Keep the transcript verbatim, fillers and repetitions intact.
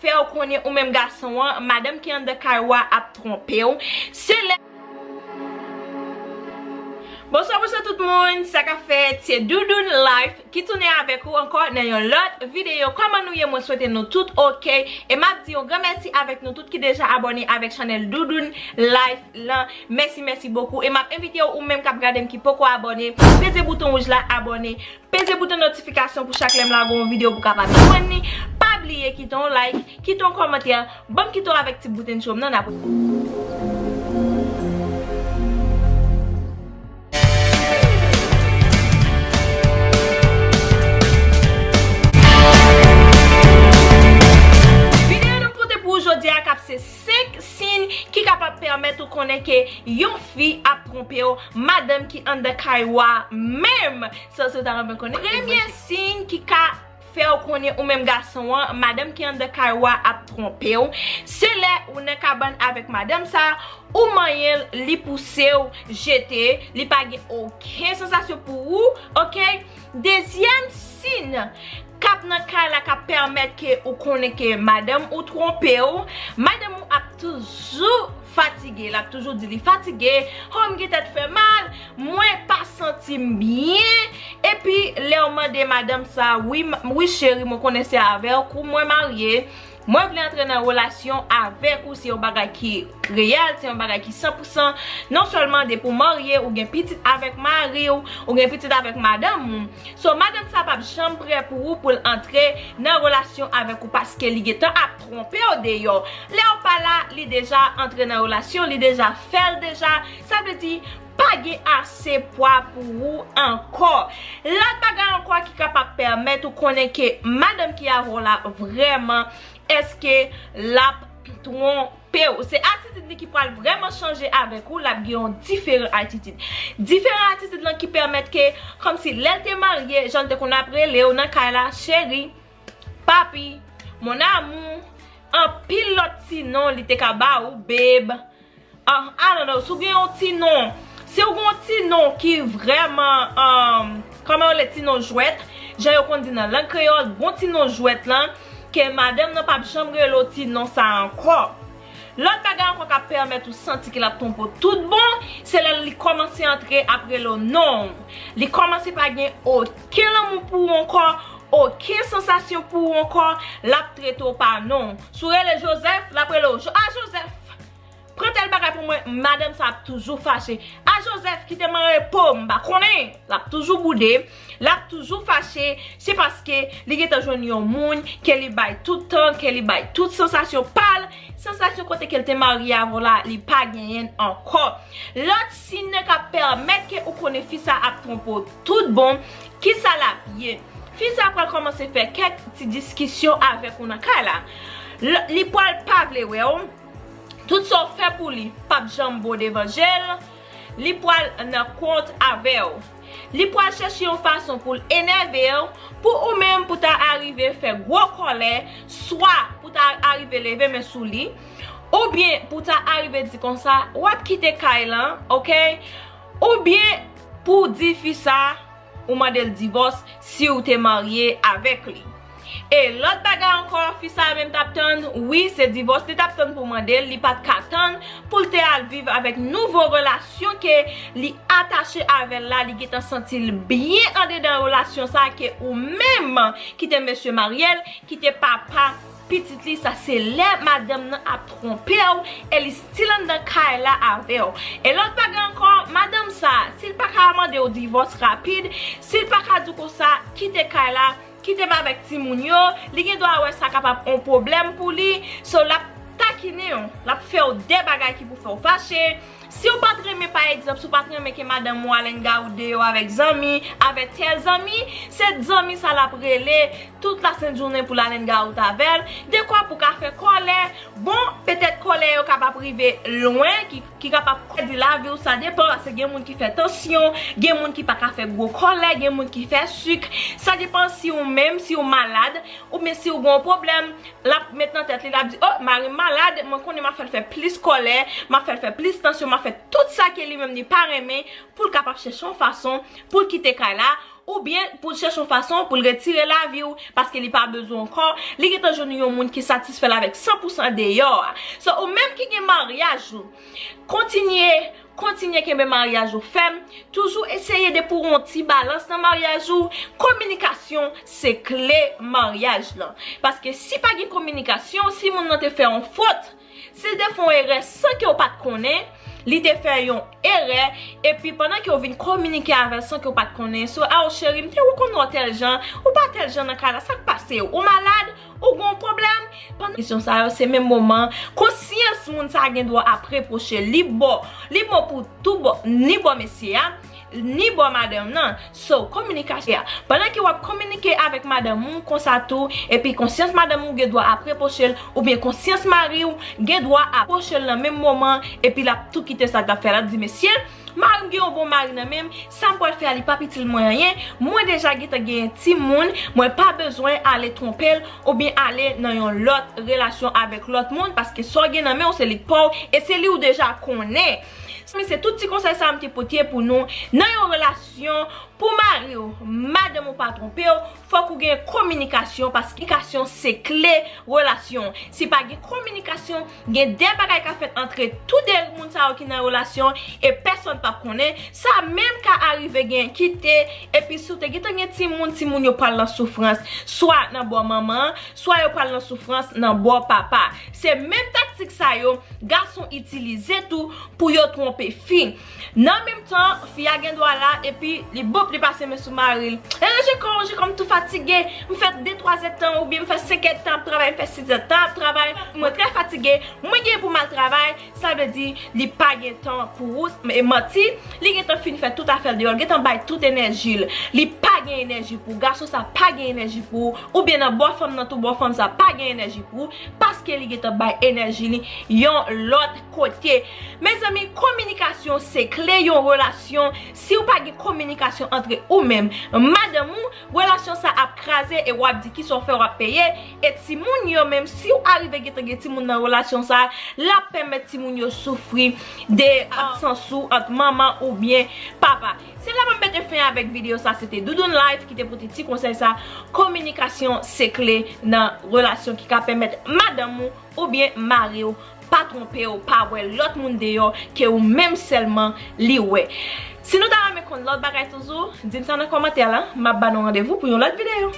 fè w konnen ou menm gason an, madanm ki anndan kay ou a ap twonpe w. Se lè Bonswa, bonswa tout moun, sa k ap fèt? Se Doudoune Life ki tounen avèk ou ankò nan yon lòt videyo. Kòman nou ye? Mwen swete nou tout oke. E m ap di yon gran mèsi avèk nou tout ki deja abòne avèk chanèl Doudoune Life lan. Mèsi, mèsi bokou. E m ap envite w, ou menm k ap gade m ki poko abòne, peze bouton wouj la, abòne. Peze bouton notifikasyon pou chak lè m lage yon videyo pou w kapab jwenn li. Pa bliye kite yon like, kite yon kòmantè, ban m kite w avèk ti bouten cho m nan, n ap. Videyo nou pote pou ou jodi a k ap se senk siy ki kapab pèmèt ou konnen ke yon fi ap twonpe w, madanm ki anndan kay ou a menm. Sa, si w ta renmen konnen. Premye siy ki ka fè w konnen ou menm gason an, madanm ki anndan kay ou a ap twonpe w, se lè ou nan kabann avèk madanm sa, ou manyen l, li pouse w jete, li pa gen okenn sansasyon pou ou, oke? Dezyèm siy k ap nan kay la k ap pèmèt ke ou konnen ke madanm ou twonpe w, madanm ou ap toujou fatige, l ap toujou di li fatige, oh, m gen tèt fè mal, mwen pa santi m byen. Epi lè w mande madanm sa, wi, m- wi cheri, mwen konnen se avèk ou mwen marye, mwen vle antre nan relasyon avèk ou, se yon bagay ki reyèl, se yon bagay ki san pou san. Non sèlman depi w marye, ou gen pitit avèk mari w, ou gen pitit avèk madanm ou. So, madanm sa p ap janm prè pou ou, pou l antre nan relasyon avèk ou, paske li gentan ap twonpe w deyò. Lè w pa la, li deja antre nan relasyon, li deja fè l deja. Sa vle di, pa gen ase pwa pou ou ankò. Lòt bagay ankò ki kapab pèmèt ou konnen ke madanm ki avè w la vrèman, èske l ap twonpe w? Se atitid li ki pral vrèman chanje avèk ou, l ap gen yon diferan atitid. Diferan atitid lan ki pèmèt ke, kòmsi lè l te marye, jan l te konn ap rele w nan kay la, cheri, papi, mon amour, anpil lòt ti non li te ka ba ou, babe. Ah, I don't know, si w gen yon ti non, si w gen yon ti non ki vrèman, um, kòman yo rele, ti non jwèt, jan yo konn di nan lang kreyòl, bon ti non jwèt lan, ke madanm nan p ap janm rele w ti non sa ankò. Lòt bagay ankò k ap pèmèt ou santi ke l ap twonpe w tout bon, se lè li kòmanse antre ap rele w non. Li kòmanse pa gen okenn lanmou pou ou ankò, okenn sansasyon pou ou ankò, l ap trete w pa non. Si w rele Joseph, l ap rele w Jo- a Joseph, pran tèl bagay pou mwen, madanm sa ap toujou fache. A Joseph, kite m an repo, m pa konnen. L ap toujou boude, l ap toujou fache. Se paske li gentan jwenn yon moun ke li bay tout tan, ke li bay tout sansasyon pa l. Sansasyon kote ke l te marye avè w la, li pa genyen l ankò. Lòt siy k ap pèmèt ke ou konnen fi sa ap twonpe w tout bon, ki sa l ap ye? Fi sa pral kòmanse fè kèk ti diskisyon avèk ou nan kay la. L- li pral pa vle wè w. Tout sa w fè pou li p ap janm bon devan je l. Li pral nan kont avè w. Li pral chèche yon fason pou l enève w, pou ou menm pou ta arive fè gwo kòlè, swa pou ta arive leve men sou li, oubyen pou ta arive di konsa, w ap kite kay lan, oke? Oubyen pou w di fi sa, ou mande l divòs si w te marye avèk li. E lòt bagay ankò, fi sa a menm t ap tann, wi, se divòs li t ap tann pou mande l, li pa t ka tann pou l te al viv avèk nouvo relasyon ke li atache avè l la, li gentan santi l byen andedan relasyon sa a ke ou menm ki te mesye marye l, ki te papa pitit li, sa se lè madanm nan ap twonpe w e li still anndan kay la avè w. E lòt bagay ankò, madanm sa, si l pa ka mande w divòs rapid, si l pa ka di w konsa, kite kay la, kite m avèk timoun yo, li gen dwa wè sa kapab yon pwoblèm pou li, so l ap takinen w, l ap fè w de bagay ki pou fè w fache. Si w pa t renmen, pa egzanp, si w pa t renmen ke madanm ou al hang out deyò avèk zanmi, avèk tèl zanmi, se zanmi sa l ap rele tout lasent jounen pou l al hang out avè l, dekwa pou ka fè kòlè. Bon, petèt kòlè yo kapab rive lwen, ki, ki kapab pèdi lavi w, sa depan, paske gen moun ki fè tansyon, gen moun ki pa ka fè gwo kòlè, gen moun ki fè sik, sa depan si ou menm, si ou malad, oubyen si ou gen yon pwoblèm, l ap met nan tèt li, l ap di, oh, mari m malad, mwen konnen m ap fè l fè plis kòlè, m ap fè l fè plis tansyon, m ap fè tout sa ke li menm li pa renmen pou l kapab chèche yon fason pou l kite kay la, oubyen pou l chèche yon fason pou l retire lavi w, paske li pa bezwen w ankò, li gentan jwenn yon moun ki satisfè l avèk san pou san deyò a. So, ou menm ki gen maryaj ou, kontinye, kontinye kenbe maryaj ou fèm, toujou eseye de pou w yon ti balans nan maryaj ou, kominikasyon se kle maryaj lan. Paske si pa gen kominikasyon, si moun nan te fè yon fot, si l te fè yon erè san ke w pa t konnen, li te fè yon erè, epi pandan ke w vin kominike avè l san ke w pa t konnen, si w, "Aw cheri, m te rekonn w tèl jan, ou pa tèl jan nan kay la, sa k pase w? Ou malad? Ou gen yon pwoblèm?" Pandan kesyon sa yo, se menm moman konsyans moun sa a gen dwa ap repwoche l. Li bon, li bon pou tou bò, ni bò mesye a, ni bò madanm nan. So, kominikasyon. Pandan ke w ap kominike avèk madanm ou konsa tou, epi konsyans madanm ou gen dwa ap repwoche l, oubyen konsyans mari w gen dwa ap repwoche l nan menm moman, epi l ap tou kite sa l t ap fè, l ap di, "Mesye, mari m gen yon bon mari nan men m, sa m pral fè a li p ap itil mwen anyen, mwen deja gentan genyen timoun, mwen pa bezwen ale twonpe l, oubyen ale nan yon lòt relasyon avèk lòt moun, paske sa w gen nan men w se li k pa w, e se li w deja konnen." Mezanmi, se tout ti konsèy sa a m te pote pou nou nan yon relasyon. Pou mari w, madanm ou pa twonpe w, fòk ou gen kominikasyon, paske kominikasyon se kle relasyon. Si pa gen kominikasyon, gen de bagay ka fèt antre tou de moun sa yo ki nan relasyon e pèsonn p ap konnen. Sa menm ka arive gen kite, epi si w te gentan gen timoun, timoun yo pral nan soufrans, swa nan bò manman an, swa yo pral nan soufrans nan bò papa. Se menm taktik sa yo gason itilize tou pou yo twonpe fi. Nan menm tan, fi a gen dwa la, epi li bop, li pase men sou mari l. "E, Jekò, Jekò, m tou fatige, m fè de, twa zèdtan, oubyen m fè senk èdtan ap travay, m fè sis èdtan ap travay, mwen trè fatige, mwen gen pou m al travay." Sa vle di, li pa gen tan pou ou, e manti, li gentan fin fè tout afè l deyò, l gentan bay tout enèji l. Li pa gen enèji pou ou, gason sa pa gen enèji pou ou, oubyen nan bò fanm nan tou, bò fanm sa pa gen enèji pou ou, paske li gentan bay enèji li yon lòt kote. Mezanmi, kominikasyon se kle yon relasyon. Si w pa gen kominikasyon antre ou menm, madanm ou, relasyon sa ap kraze e w ap di kisa w fè w ap peye. E timoun yo menm, si w arive gentan gen timoun nan relasyon sa, l ap pèmèt timoun yo soufri de absans ou ant manman oubyen papa. Se la m ap mete fen avèk videyo sa, se te Doudoune Life ki te pote ti konsèy sa. Kominikasyon se kle nan relasyon ki ka pèmèt madanm ou oubyen mari w pa twonpe w, pa wè lòt moun deyò ke ou menm sèlman li wè. Si nou ta renmen konn lòt bagay toujou, di m sa nan kòmantè la, m ap ba nou randevou pou yon lòt videyo.